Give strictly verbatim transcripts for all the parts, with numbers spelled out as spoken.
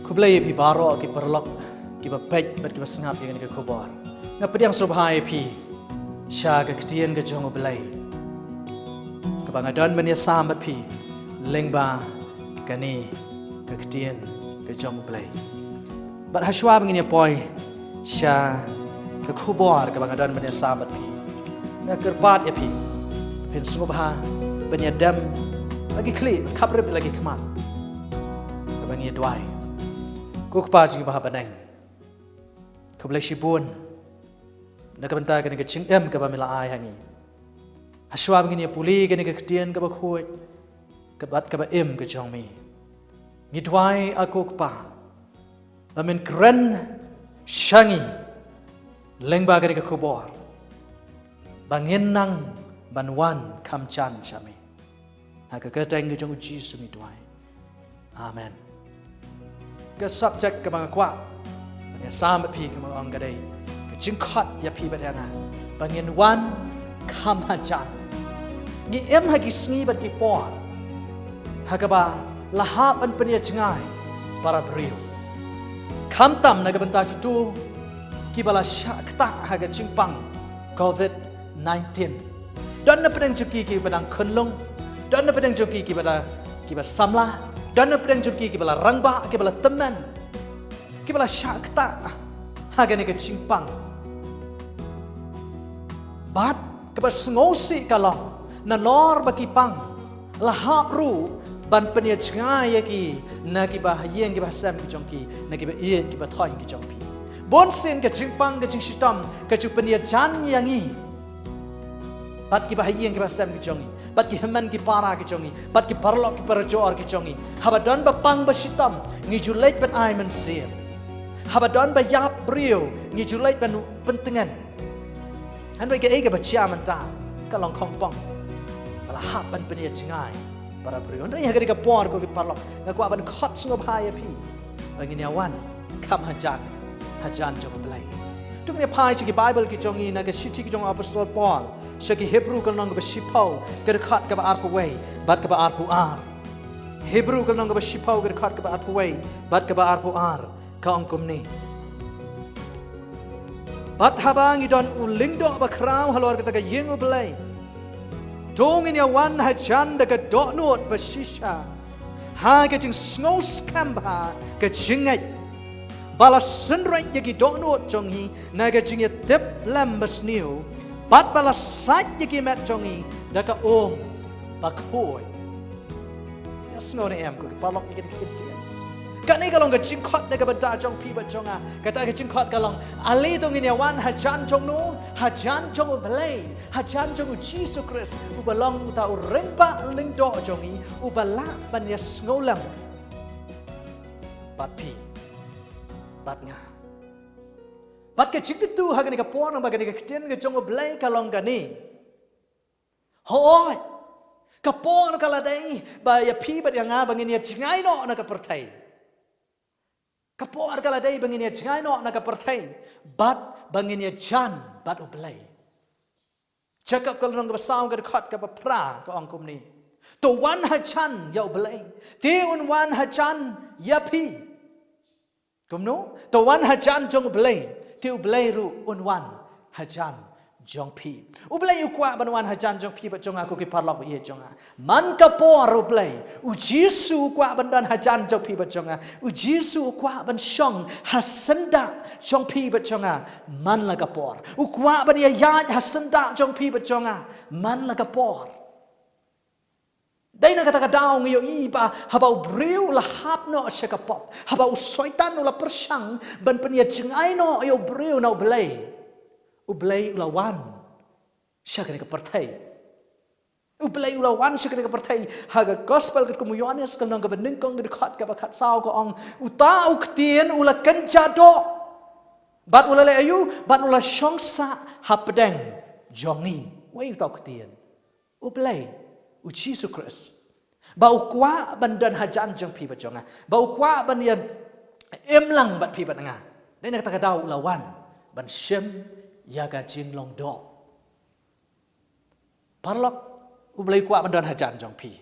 Khublei ïa phi baroh ki paralok kiba peit bad kiba sngap ïa kane ka khubor. Nga pdiang sngewbha ïa phi sha ka ktien ka jong U Blei kaba nga don ban ïasam bad phi lyngba kane ka ktien ka jong U Blei. Bad hashwa ba ngin ïa poi sha ka khubor kaba nga don ban ïasam bad phi, nga kyrpad ïa phi, phin sngewbha ban ïadem la ki khlieh, khapkhmat la ki khmat, kaba ngi duwai. Ko Kpa jong ngi ba ha bneng, khublei shibun na ka bynta kane ka jingim kaba me la ai ha ngi. Hashwa ba ngin ïa pule kane ka ktien kaba khuid, ka bad kaba im ka jong me, ngi duwai, A ko Kpa, ba men kren sha ngi lyngba kane ka khubor, ba ngin nang ban wan kham jan sha me. Ha ka kyrteng ka jong U Jisu ngi duwai. Amen. Ka subject kaba nga kwah ban ïasam bad phi, kaba nga ong ka dei ka jingkhot ïa phi bad ïa nga ba ngin wan kham hajan. Ngi im ha ki sngi bad ki por ha kaba la hap ban pynïajngai para briew, khamtam na ka bynta kito kiba la shah ktah ha ka jingpang covid nineteen. Don na pdeng jong ki kiba dang khunlung, don na pdeng jong ki kiba da, kiba samla, don na pdeng jong ki kiba la rangbah, kiba la tymmen, kiba la shah ktah ha kane ka jingpang. Bad kaba sngewsih ka long, nalor ba ki pang, la hap ruh ban pynïajngai ïa ki na kiba ha ïing kiba ha sem ki jong ki, na kiba ïeit kiba thoiñ ki jong phi. Bun sien ka jingpang, ka jingshitom, ka jingpynïajan ïa ngi bad kiba ha ïing kiba ha sem ki jong ngi, bad ki hynmen ki para ki jong ngi, bad ki paralok ki parajor ki jong ngi. Haba don ba pang ba shitom, ngi ju leit ban ai mynsiem. Haba don ba ïap briew, ngi ju leit ban pyntngen. Hynrei kaei kaba jia mynta ka long khongpong ba la hap ban pynïajngai para briew. Hynrei ha kane ka por, ko ki paralok, nga kwah ban khot sngewbha ïa phi ba ngin ïa wan kham hajan, hajan jong U Blei. To ngin ïa phai sha ki Baibl ki jong ngi, na ka shithi ka jong u Apostol Paul sha ki Hebru, ka lynnong kaba shiphew, ka dkhot kaba arphew wei bad kaba arphew ar. Hebru, ka lynnong kaba shiphew, ka dkhot kaba arphew wei bad kaba arphew ar. Ka ong kumne: Bad haba ngi don u lyngdoh bakhraw halor kata ka ïing U Blei, to ngin ïa wan hajan da ka dohnud ba shisha, ha ka jingsngewskhem bha ka jingngeit, ba la synreit ïa ki dohnud jong ngi na ka jingïatip lem basniew, bad ba la sait ïa ki met jong ngi da ka um bakhuid. Ïa sngew ne em, ko ki paralok, ïa kane ka ktien. Kane ka long ka jingkhot na ka bynta jong phi bad jong nga. Kata ka jingkhot ka long, ale to ngin ïa wan hajan jong no, hajan jong U Blei, hajan jong U Jisu Khrist, uba long uta u rangbah lyngdoh jong ngi, uba lah ban ïa sngewlem bad phi bad nga. Bad ka jingkyntu ha kane ka por, nang ba kane ka ktien ka jong U Blei ka long kane: Hooid, ka por ka la dei ba ïa phi bad ïa nga ba ngin ïa jngai noh na ka pyrthei. Ka por ka la dei ba ngin ïa jngai noh na ka pyrthei, bad ba ngin ïa jan bad U Blei. Jakob, ka lynnong kaba saw, ka dkhot kaba phra, ka ong kumne: To wan hajan ïa U Blei, te un wan hajan ïa phi. Kumno? To wan hajan jong U Blei, te U Blei ruh un wan hajan jong phi. U Blei u kwah ban wan hajan jong phi bad jong nga, ko ki paralok ba ïeit jong nga. Man ka por U Blei, U Jisu u kwah ban don hajan jong phi bad jong nga. U Jisu u kwah ban shong ha syndah jong phi bad jong nga man la ka por. U kwah ban ïaid ha syndah jong phi bad jong nga man la ka por. Dei na kata ka daw ngi ïohi ba haba u briew u la hap noh sha ka pop, haba u Soitan u la pyrshang ban pynïajngai noh ïa u briew na U Blei, U Blei u la wan sha kane ka pyrthei. U Blei u la wan sha kane ka pyrthei. Ha ka Gospel katkum u Ïoannis, ka lynnong kaba nyngkong, ka dkhot kaba khatsaw, ka ong: Uta u Ktien u la kynja doh, bad u la leh aïu? Bad u la shong sah hapdeng jong ngi. Wei uta u Ktien? U Blei, U Jisu Khrist. Ba u kwah ban don hajan jong phi bad jong nga. Ba u kwah ban ïa im lang bad phi bad nga. Dei na kata ka daw u la wan ban shim ïa ka jinglong doh. Paralok, U Blei u kwah ban don hajan jong phi.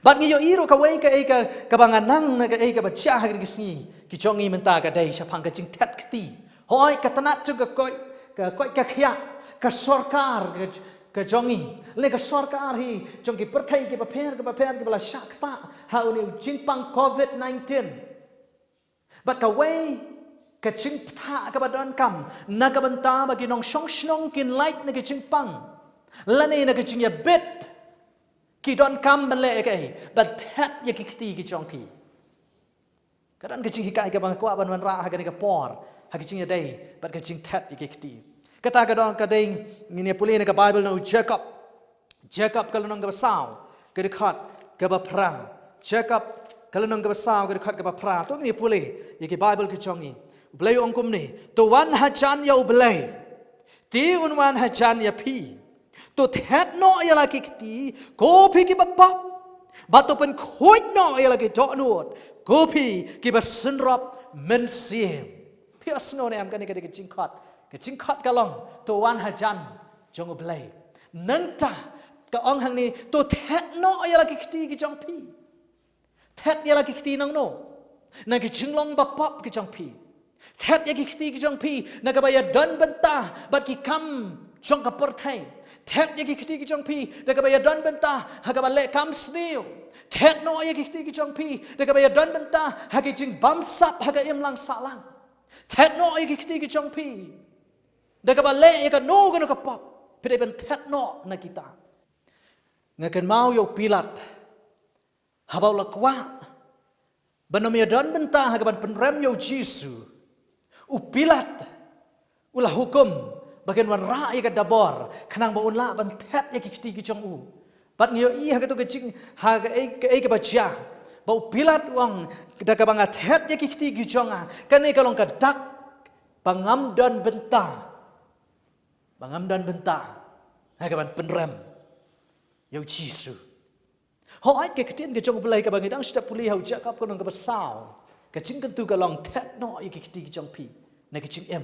Bad ngi ïohi ruh kawei kaei ka, kaba nga nang na kaei kaba jia ha kine ki sngi ki jong ngi mynta ka dei shaphang ka jingthet kti. Hooid, ka tnat jong ka koit, ka koit ka khiah, ka sorkar ka, ka jong ngi, lane ka sorkar hi jong ki pyrthei kiba pher kiba pher kiba la shah ktah ha une u jingpang covid nineteen. Bad kawei ka jingpyntha kaba donkam na ka bynta ba ki nongshong shnong kin lait na ka jingpang lane na ka jingïabit, ki donkam ban leh kaei? Ban thet ïa ki kti ki jong ki. Ka don ka jinghikai kaba nga kwah ban wanrah ha kane ka por, ha ka jingïadei bad ka jingthet ïa ki kti. Kata ka don ka dei, ngin ïa pule na ka Bible na u Jakob. Jakob ka lynnong kaba saw, ka dkhot kaba phra. Jakob ka lynnong kaba saw, ka dkhot kaba phra. To ngin ïa pule ïa ki Bible ki jong ngi. U Blei u ong kumne: To wan hajan ïa U Blei, te un wan hajan ïa phi. To thet noh ïa la ki kti, ko phi kiba pop, bad to pynkhuid noh ïa la ki dohnud, ko phi kiba synrop mynsiem. Phi ïohsngew ne em, kane ka dei ka jingkhot. Ka jingkhot ka long: To wan hajan jong U Blei. Nangta ka ong hangne: To thet noh ïa la ki kti ki jong phi. Thet ïa la ki kti nangno? Na ki jinglong ba pop ki jong phi. Thet ïa ki kti ki jong phi na kaba ïadon bynta bad ki kam jong ka pyrthei. Thet ïa ki kti ki jong phi na kaba ïadon bynta ha kaba leh kam sniew. Thet noh ïa ki kti ki jong phi na kaba ïadon bynta ha ki jingbamsap ha ka imlang sahlang. Thet noh ïa ki kti ki jong phi na kaba leh ïa kano kano ka pop. Phi dei ban thet noh na kita. Nga kynmaw ïa u Pilat, haba u la kwah ban ym ïadon bynta ha kaban pynrem ïa u Jisu, u Pilat u la hukum ba kan wanrah ïa ka dabor khnang ba un lah ban thet ïa ki kti ki jong u. Bad ngi ïohi ha kato ka jing, ha kaei kaei kaba jia, ba u Pilat u ong: Da kaba nga thet ïa ki kti ki jong nga, kane ka long ka dak ba ngam don bynta, ba ngam don bynta ha kaban pynrem ïa u Jisu. Hooid, ka ktien ka jong U Blei kaba ngi dang shu pule ha u Jakob ka lynnong kaba saw, ka jingkyntu ka long: Thet noh ïa ki kti ki jong phi na ki jingim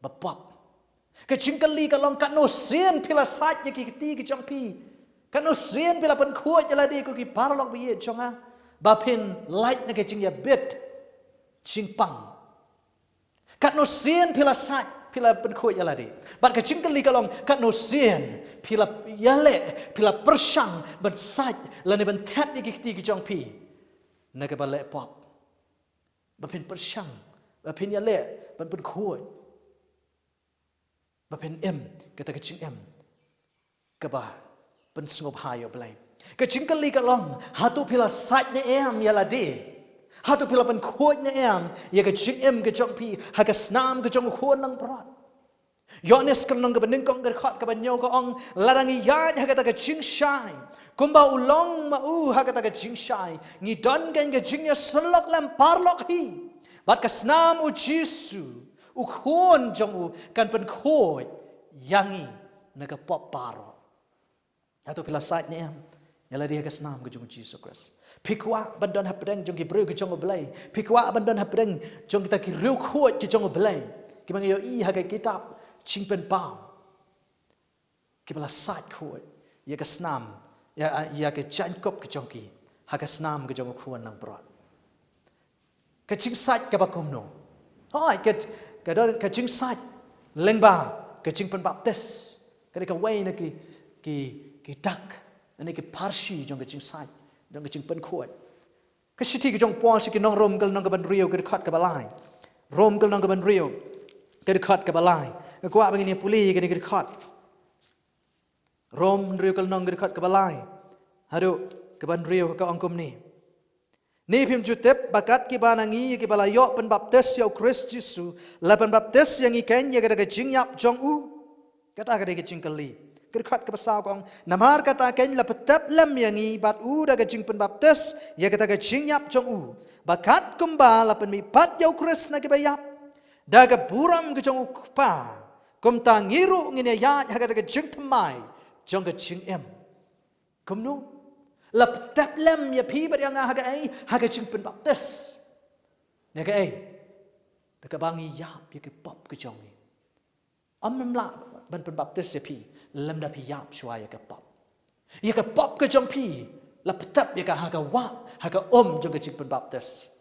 ba pop. Ka jingkylli ka long: Katno sien phi la sait ïa ki kti ki jong phi? Katno sien phi la pynkhuid ïa lade, ko ki paralok ba ïeit jong nga, ba phin lait na ka jingïabit jingpang? Katno sien phi la sait, phi la pynkhuid ïa lade? Bad ka jingkylli ka long: Katno sien phi la ïaleh, phi la pyrshang ban sait lane ban thet ïa ki kti ki jong phi na kaba leh pop? Ba phin pyrshang, ba phin ïaleh ban pynkhuid, ba phin im kata ka jingim kaba pynsngewbha ïa U Blei. Ka jingkylli ka long: Hato phi la sait ne em ïa lade? Hato phi la pynkhuid ne em ïa ka jingim ka jong phi ha ka snam ka jong U Khun langbrot? Ïoannis ka lynnong kaba nyngkong, ka dkhot kaba hynñiew, ka ong: Lada ngi ïaid ha kata ka jingshai kumba u long ma u ha kata ka jingshai, ngi don kein ka jingïasyllok lem paralok hi, bad ka snam U Jisu, U Khun jong u, kan pynkhuid ïa ngi na ka pop baroh. Hato phi la sait ne em ïa lade ha ka snam ka jong U Jisu Khrist? Phi kwah ban don hapdeng jong ki briew ki jong U Blei? Phi kwah ban don hapdeng jong kita ki riewkhuid ki jong U Blei kiba ngi ïohi ha ka kitab Jingpynpaw, kiba la sait khuid ïa ka snam, ïa, ïa ka jaiñkup ka jong ki ha ka snam ka jong U Khun langbrot? Ka jingsait kaba kumno? Hooid, ka, ka don ka jingsait lyngba ka jingpynbaptis. Ka dei kawei na ki, ki, ki dak, na ki pharshi jong ka jingsait, jong ka jingpynkhuid. Ka shithi ka jong u Paul sha ki nong Rom, ka lynnong kaba hynriew, ka dkhot kaba lai. Rom, ka lynnong kaba hynriew, ka dkhot kaba lai. Nga kwah ba ngin ïa pule ïa kane ka dkhot. Rom hynriew, ka lynnong, ka dkhot kaba lai haduh kaba hynriew, ka ong kumne: Ne phim ju tip ba kat kiba na ngi kiba la ïoh pynbaptis ïa U Khrist Jisu, la pynbaptis ïa ngi kein ïa kata ka jingïap jong u? Kata ka dei ka jingkylli. Ka dkhot kaba saw ka ong: Namar kata kein la pyntep lem ïa ngi bad u da ka jingpynbaptis ïa kata ka jingïap jong u, ba kat kumba la pynmihpat ïa U Khrist na kiba ïap da ka burom ka jong U Kpa, kumta ngi ruh ngin ïa ïaid ha kata ka jingthymmai jong ka jingim. Kumno? La pyntep lem ïa phi bad ïa nga ha kaei? Ha ka jingpynbaptis. Na kaei? Da kaba ngi ïap ïa ki pop ki jong ngi. Ym lah ban pynbaptis ïa phi lymda phi ïap shuwa ïa ki pop. Ïa ki pop ki jong phi La ptep ïa ka ha ka wah, ha ka um jong ka jingpynbaptis.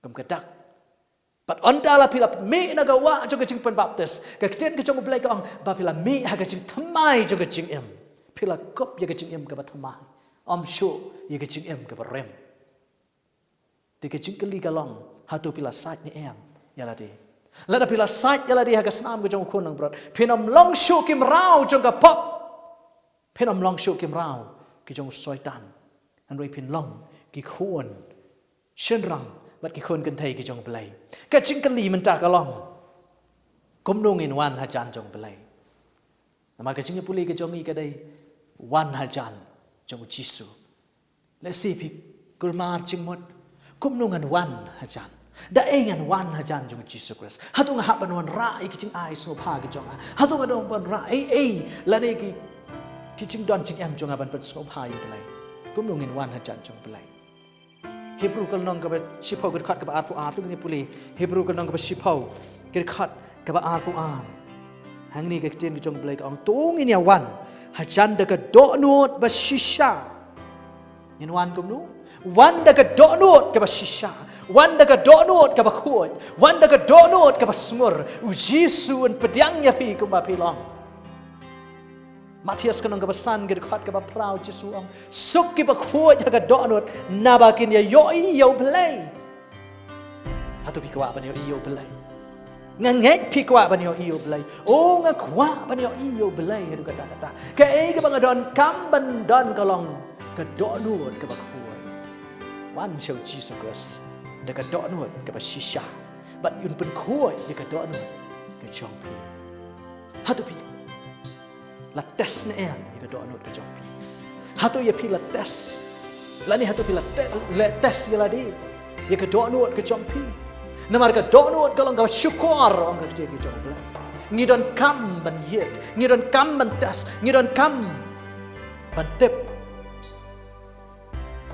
Kum ka dak. Bad ynda la phi la mih na ka wah jong ka jingpynbaptis, ka ktien ka jong U Blei ka ong ba phi la mih ha ka jingthymmai jong ka jingim. Phi la kup ïa ka jingim kaba thymmai. Ym shuh ïa ka jingim kaba rim. Te ka jingkylli ka long, hato phi la sait ne em ïa lade? Lada phi la sait ïa lade ha ka snam ka jong U Khun langbrot, phin ym long shuh ki mraw jong ka pop. Phin ym long shuh ki mraw ki jong u Soitan. Hynrei phin long ki khun shynrang bad ki khun kynthei ki jong U Blei. Ka jingkylli mynta ka long, kumno ngin wan hajan jong U Blei? Namar ka jingïapule ka jong ngi ka dei wan hajan jong U Jisu. Lehse phi kulmar jingmut, kumno ngan wan hajan? Da ei ngan wan hajan jong U Jisu Khrist? Hato nga hap ban wanrah ïa ki jingai sngewbha ki jong nga? Hato nga don ban wanrah ei ei lane ki, ki jingdon jingem jong nga ban pynsngewbha ïa U Blei? Kumno ngin wan hajan jong U Blei? Hebru ka lynnong kaba shiphew, ka dkhot kaba arphew ar, to ngin ïa pule. Hebru ka lynnong kaba shiphew, ka dkhot kaba arphew ar. Hangne ka ktien ka jong U Blei ka ong, to ngin ïa wan hajan da ka dohnud ba shisha. Ngin wan kumno? Wan da ka dohnud kaba shisha. Wan da ka dohnud kaba khuid. Wan da ka dohnud kaba sngur. U Jisu un pdiang ïa phi kumba phi long. Mathaios ka lynnong kaba san, ka dkhot kaba phra, U Jisu u ong, suk kiba khuid ha ka dohnud, naba kin ïa ïohi ïa U Blei. Hato phi kwah ban ïohi ïa U Blei? Nga ngeit phi kwah ban ïohi ïa U Blei. O, nga kwah ban ïohi ïa U Blei haduh katta katta. Kaei kaba nga donkam ban don ka long ka dohnud kaba khuid. Wan sha U Jisu Khrist da ka dohnud kaba shisha. Bad un pynkhuid ïa ka dohnud ka jong phi. Hato phi la test ne em ïa ka dohnud ka jong phi? Hato ïa phi la test? Lane hato phi la te-, la test ïa lade ïa ka dohnud ka jong phi? Namar ka dohnud ka long kaba shukor, ong ka ktien ka jong U Blei. Ngi donkam ban ïit, ngi donkam ban test, ngi donkam ban tip.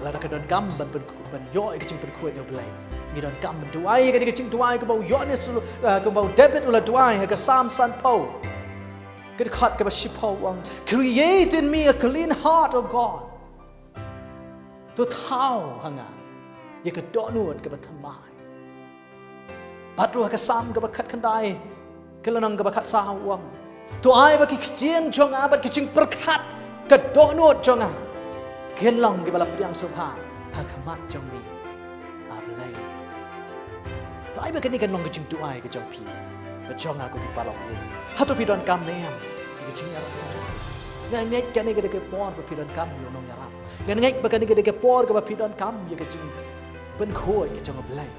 Lada ka donkam ban pyn-, ban ïoh ïa ka jingpynkhuid na U Blei, ngi donkam ban duwai ïa ka jingduwai kaba u Ïoannis, eh, kaba u David u la duwai ha ka Salm sanphew, ka dkhot kaba shiphew, u ong, "Create in me a clean heart, O God." To thaw ha nga ïa ka dohnud kaba thymmai. Bad ruh ha ka Salm kaba khatkhyndai, ka lynnong kaba khatsaw, u ong, "To ai ba ki ktien jong nga bad ki jingpyrkhat ka dohnud jong nga kin long kiba la pdiang sngewbha ha khmat jong me, A Blei." To ai ba kane kan long ka jingduwai ka jong phi, ka jong nga, ko ki paralok. Hato phi donkam ne em ïa ka jingïarap jong phi? Nga ngeit kane ka dei ka por ba phi donkam ïa u nongïarap. Nga ngeit ba kane ka dei ka por kaba phi donkam ïa ka jingpynkhuid ka jong U Blei.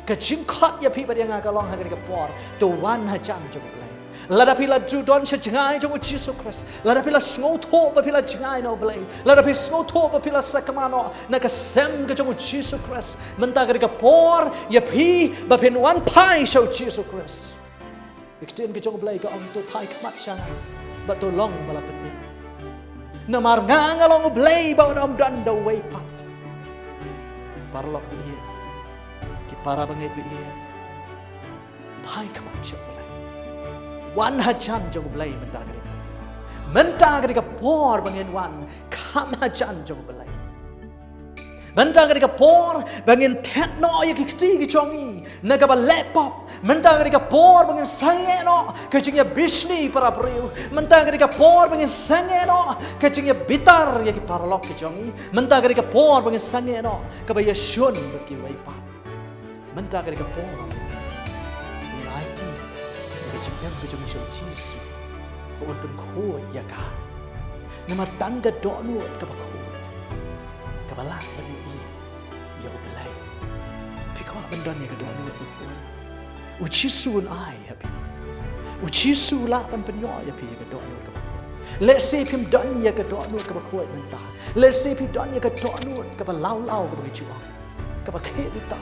Ka jingkhot ïa phi bad ïa nga ka long ha kane ka por, to wan hajan jong U Blei. Lada phi la ju don sha jngai jong U Jisu Khrist, lada phi la sngewthuh ba phi la jngai na U Blei, lada phi sngewthuh ba phi la sakma noh na ka sem ka jong U Jisu Khrist, mynta ka dei ka por ïa phi ba phin wan phai sha U Jisu Khrist. Ka ktien ka jong U Blei ka ong, "To phai khmat sha nga bad to long ba la pynim. Namar nga nga long U Blei ba un ym don da uwei pat." Paralok ba ïeit, ki para bangeit ba ïeit, phai khmat sha U Blei. Wan hajan jong U Blei mynta ka dei. Mynta ka dei ka por ba ngin wan kham hajan jong U Blei. Mynta ka dei ka por ba ngin thet noh ïa ki kti ki jong ngi na kaba leh pop. Mynta ka dei ka por ba ngin sangeh noh ka jingïabishni para briew. Mynta ka dei ka por ba ngin sangeh noh ka jingïabitar ïa ki paralok ki jong ngi. Mynta ka dei ka por ba ngin sangeh noh kaba ïashun bad kiwei pat. Mynta ka dei ka por ba ngin aiti ïa ka jingim ka jong ngi sha U Jisu, ba un pynkhuid ïa ka. Namar tang ka dohnud kaba khuid kaba lah ban ïohi ïa U Blei. Phi kwah ban don ïa ka dohnud kaba khuid? U Jisu un ai ha phi. U Jisu u lah ban pynïoh ïa phi ïa ka dohnud kaba khuid. Lehse phim don ïa ka dohnud kaba khuid mynta. Lehse phi don ïa ka dohnud kaba lawlaw, kaba ngi ju ong, kaba khih lynti,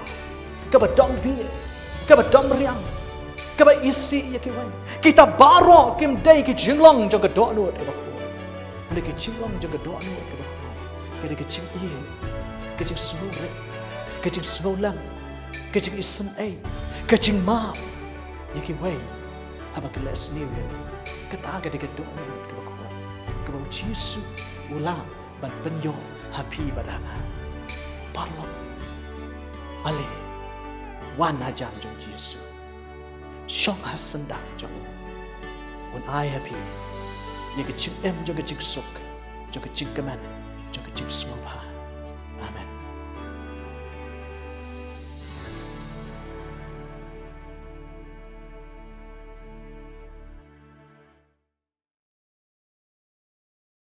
kaba dom bieit, kaba dom riang, kaba isih ïa kiwei. Kita baroh kim dei ki jinglong jong ka dohnud kaba khuid. Hynrei ki jinglong jong ka dohnud kaba khuid ka dei ka jingïeit, ka jingsngewrit, ka jingsngewlem, ka jingisynei, ka jingmap ïa kiwei haba ki leh sniew ïa ngi. Kata ka dei ka dohnud kaba khuid kaba U Jisu u lah ban pynïoh ha phi bad ha nga. Paralok, ale, wan hajan jong u Jisu. Shong ha syndah jong u. Un ai ha phi ïa ka jingim jong ka jingsuk, jong ka jingkmen, jong ka jingsngewbha.